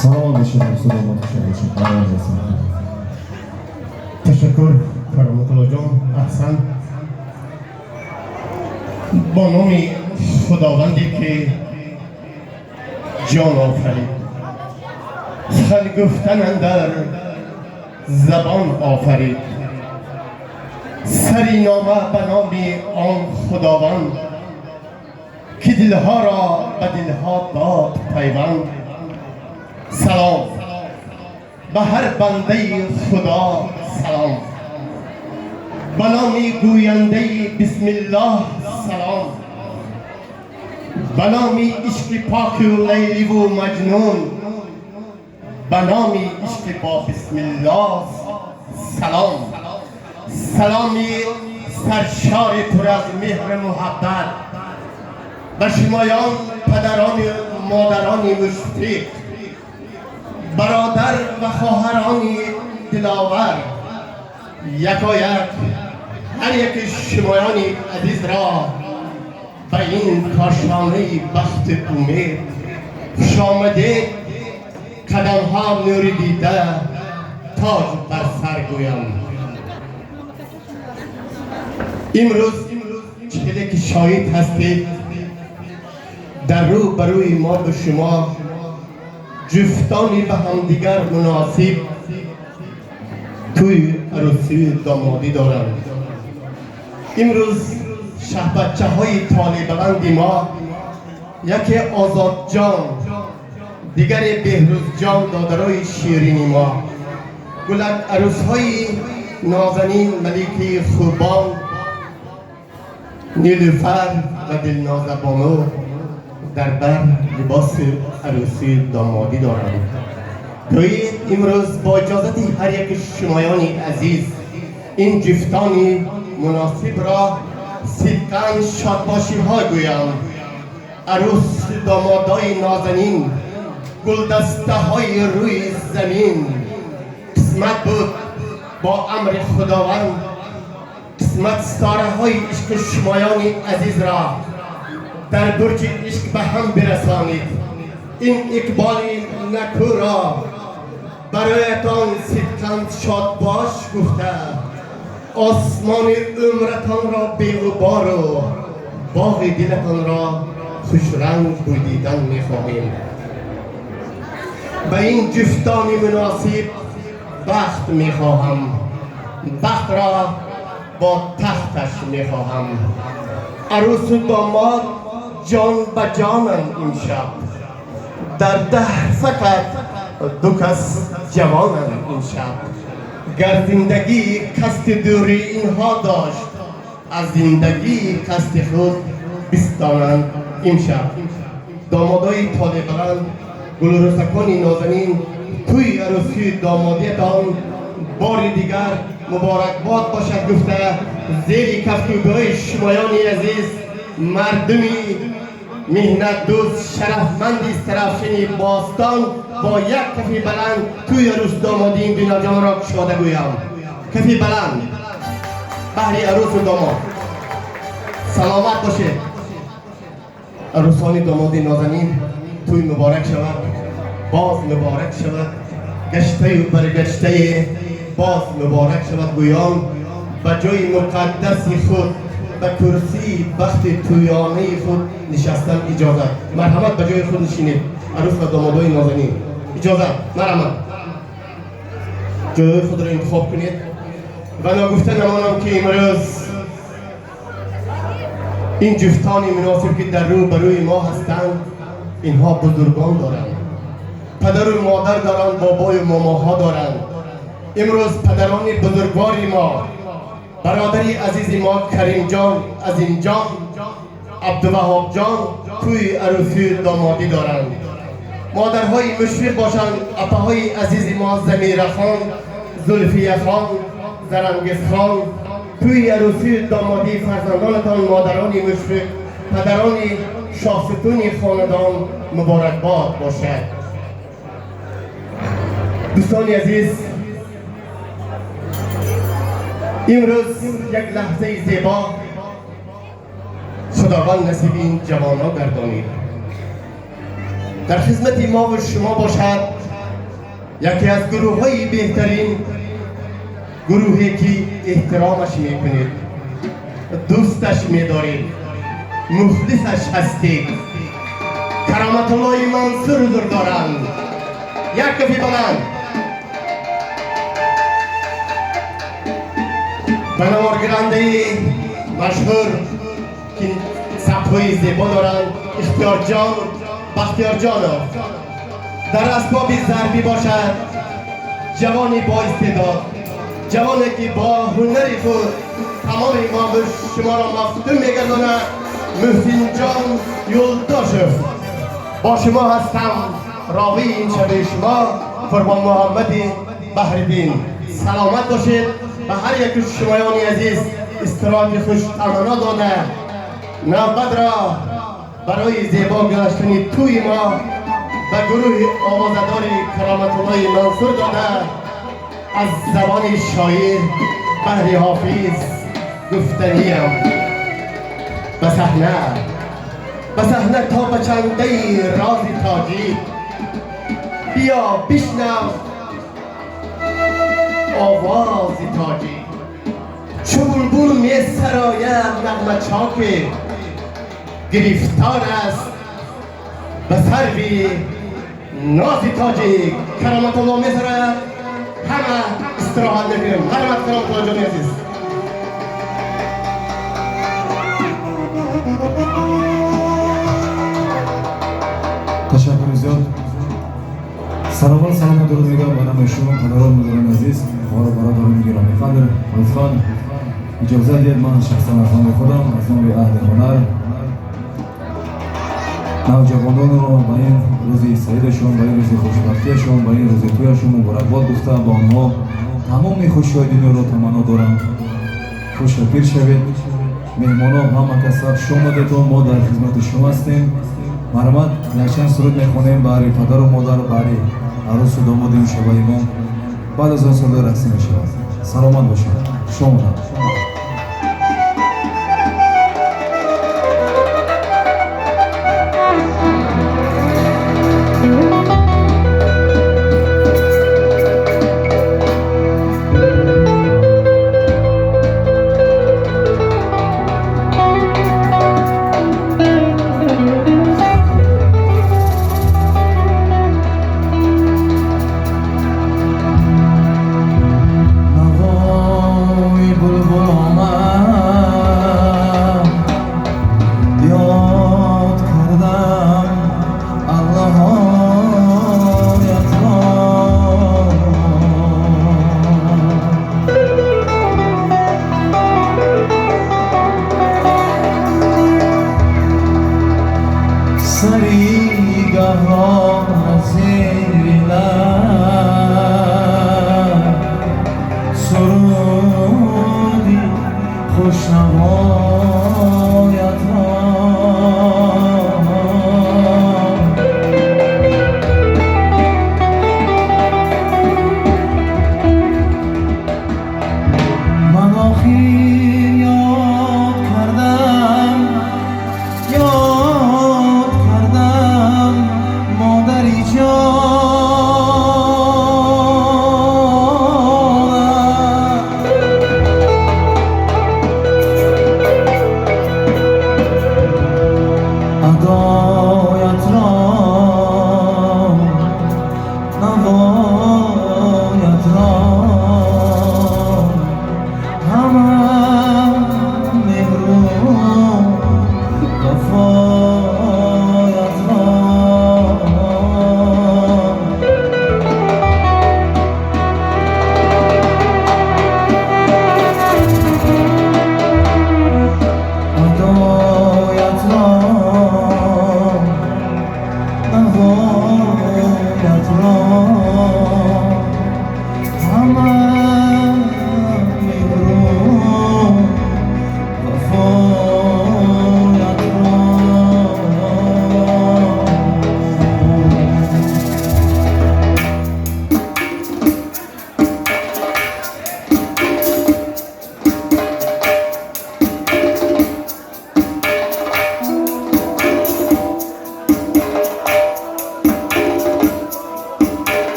Саломат бошед, саломат бошед. Ташаккур, Кароматуллоҷон, аҳсан. Бо номи Худованде ки ҷон офарид, сухан гуфтан андар забон офарид, сари нома ба номи он Худованд ки дилҳоро ба дилҳо дод пайванд. Салом ба ҳар бандаи Худо, салом ба номи гӯяндаи бисмиллоҳ, салом ба номи ишқи поку Лайливу Маҷнун, ба номи ишқи бо бисмиллоҳ салом. Саломи саршори пур аз меҳру муҳаббат ба шумоён, падарони модарони мушфиқ, бародар ва хоҳарони диловар, якояк ҳар яки шумоёни азизро ба ин кошонаи бахти умед хушомадед, қадамҳо нури дида, тоҷ бар сар гӯям. Имрӯз чизе ки шоҳид ҳастед, дар рӯ ба рӯи мо ба шумо ҷуфтони ба ҳамдигар муносиб тӯи арӯсии домодӣ доранд. Имрӯз шаҳбачаҳои толибаланди мо, яке Озодҷон, дигаре Беҳрӯзҷон, додарои ширини мо, гулак арӯсҳои нозанин, малики хубон Нилуфар ва Дилнозабону дар бар либоси арӯсии домодӣ доранд. Биёед, имрӯз бо иҷозати ҳар яки шумоёни азиз ин ҷуфтони муносибро сидқан шодбошиҳо гӯям. Арӯс домодои нозанин, гулдастаҳои рӯи замин, қисмат буд бо амри Худованд, қисмат ситораҳои ишқи шумоёни азизро дар бурҷи ишқ ба ҳам бирасонид. Ин иқболи накӯро бароятон сидқан шодбош гуфта, осмони умратонро беғубору боғи дилатонро хушранг гулдидан мехоҳем. Ба ин ҷуфтони муносиб бахт мехоҳам, бахтро бо тахташ мехоҳам. Арӯсу домод ҷон ба ҷонанд имшаб, дар даҳр фақат ду кас ҷавонанд имшаб. Гар зиндагӣ қасди дури инҳо дошт, аз зиндагӣ қасди худ бистонанд имшаб. Домодои толибаланд, гулрӯсакони нозанин, тӯи арӯсии домодиятон бори дигар муборакбод бошад гуфта, зери кафкӯбиҳои шумоёни азиз, мардуми меҳнатдӯст, шарафманди Истаравшани бостон, бо як кафи баланд тӯи арӯс домоди ин биноҷонро кушода гӯям. Кафи баланд баҳри арӯсу домод. Саломат бошед, арӯсони домоди нозанин. Тӯй муборак шавад, боз муборак шавад, гаштаю баргаштае боз муборак шавад гӯён, ба ҷои муқаддаси худ, ба курсии бахти тӯёнаи худ нишастан иҷозат. Марҳамат, ба ҷои худ нишинед, арӯс ва домодои нозанин. Иҷозат, марҳамат, ҷойҳои худро интихоб кунед. Ва ногуфта намонам, ки имрӯз ин ҷуфтони муносиб, ки дар рӯ ба рӯи мо ҳастанд, инҳо бузургон доранд, падару модар доранд, бобою момоҳо доранд. Имрӯз падарони бузургвори мо, бародари азизи мо Каримҷон, Азимҷон, Абдуваҳобҷон тӯи арӯсии домодӣ доранд. Модарҳои мушфиқ бошанд, апаҳои азизи мо Замирахон, Зулфияхон, Зарангизхон, тӯи арӯсии домодии фарзандонатон, модарони мушфиқ, падарони шоҳсутуни хонадон, муборакбод бошад. Дӯстони азиз, имрӯз як лаҳзаи зебо Худованд насиби ин ҷавонон гардонид. Дар хизмати мову шумо бошад. Яке аз гурӯҳҳои беҳтарин, гурӯҳе ки эҳтиромаш мекунед, дӯсташ медоред, мухлисаш ҳастед. Кароматуллои Мансур ҳузур доранд. Як кафи баланд. Ба наворгирандаи машҳур ки сабтҳои зебо доранд, Ихтиёрҷон Бахтиёрҷонов. Дар асбоби зарбӣ бошад ҷавони боистеъдод, ҷавоне ки бо ҳунари худ тамоми мо шуморо мафтун мегардонад, Муҳсинҷон Юлдошев. Бо шумо ҳастам ровии ин шаби шумо, Қурбон Муҳаммади Баҳриддин. Саломат бошед. Ба ҳар яки шумоёни азиз истироҳати хуш таманно дода, навбатро барои зебо гаштани тӯи мо ба гурӯҳи овозадори Кароматуллои Мансур дода, аз забони шоир баҳри ҳофиз гуфтаниям. Ба саҳна, ба саҳна то ба чандаи рози тоҷик, биё бишнав овози тоҷик. Чу булбул месарояд нағмачоке, гирифтор аст ба сарви нози тоҷик. Кароматулло месарояд, ҳама истироҳат мекунем. Марҳамат, Кароматулло ҷони азиз. Ташаккури зиёд. Сараввал салому дуруд мегӯям ба номи шумо, падарон, модарони азиз, хоҳару бародарони гиромиқадр. Лутфан иҷозат диҳед ман шахсан аз номи худам, аз номи аҳли ҳунар, навҷавононро ба ин рӯзи саидашон, ба ин рӯзи хушбахтиашон, ба ин рӯзи тӯяшон муборакбод гуфта, ба онҳо тамоми хушиҳои дунёро таманно дорам. Хушу пир шавед. Меҳмонон, ҳама каса хуш омадетон, мо дар хизмати шумо ҳастем. Марҳамат, якчанд суруд мехонем баҳри падару модар, баҳри арӯсу домоди ин шабаи мо. Баъд аз он суруди рақсӣ мешавад. Саломат бошед. Хуш омадед. Навои булбул омад, ёд кардам аллоҳоятро. Сари гаҳвора зери лаб, суруди хушнавоятро. Ман охир ёд кардам, ёд кардам модари ҷонам. Адоятро, навоятро, ҳама меҳру вафоятро. Адоятро, навоятро, ҳама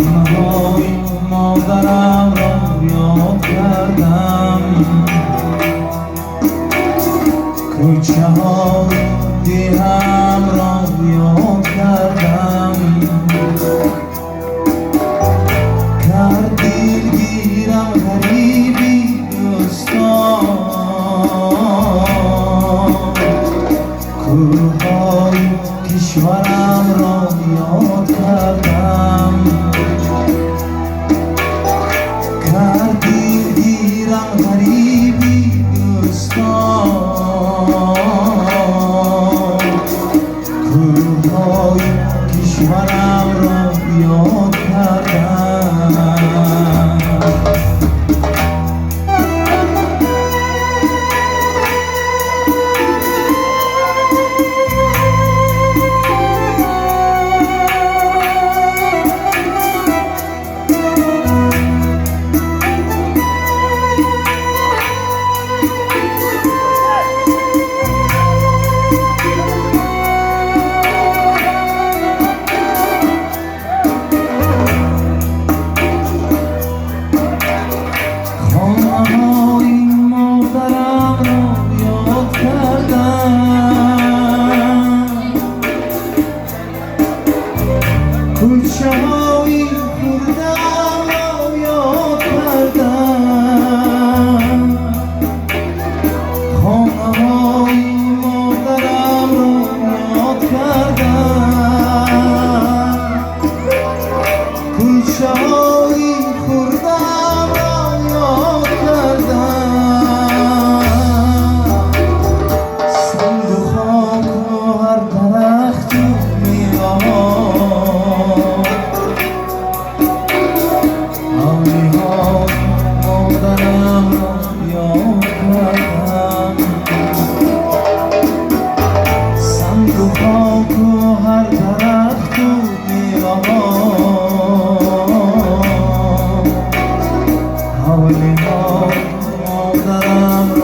Хонаҳои модарамро ёд кардам, кӯчаҳои деҳамро ёд кардам. Кард дилгирам ғариби дӯстон, кӯҳҳои кишварамро ёд кардам. Кард дилгирам ғариби дӯстон, кӯҳҳои кишварамро ёд кардам. Хонаҳои модарамро ёд кардам, кӯчаҳои хурдамро ёд кардам. Хонаҳои модарамро ёд кардам, кӯчаҳои хурдамро ёд кардам. Сангу хоку ҳар дарахту меваҳо, ҳавлиҳои модарамро ёд кардам. Сангу хоку ҳар дарахту меваҳо, ҳавлиҳои модарамро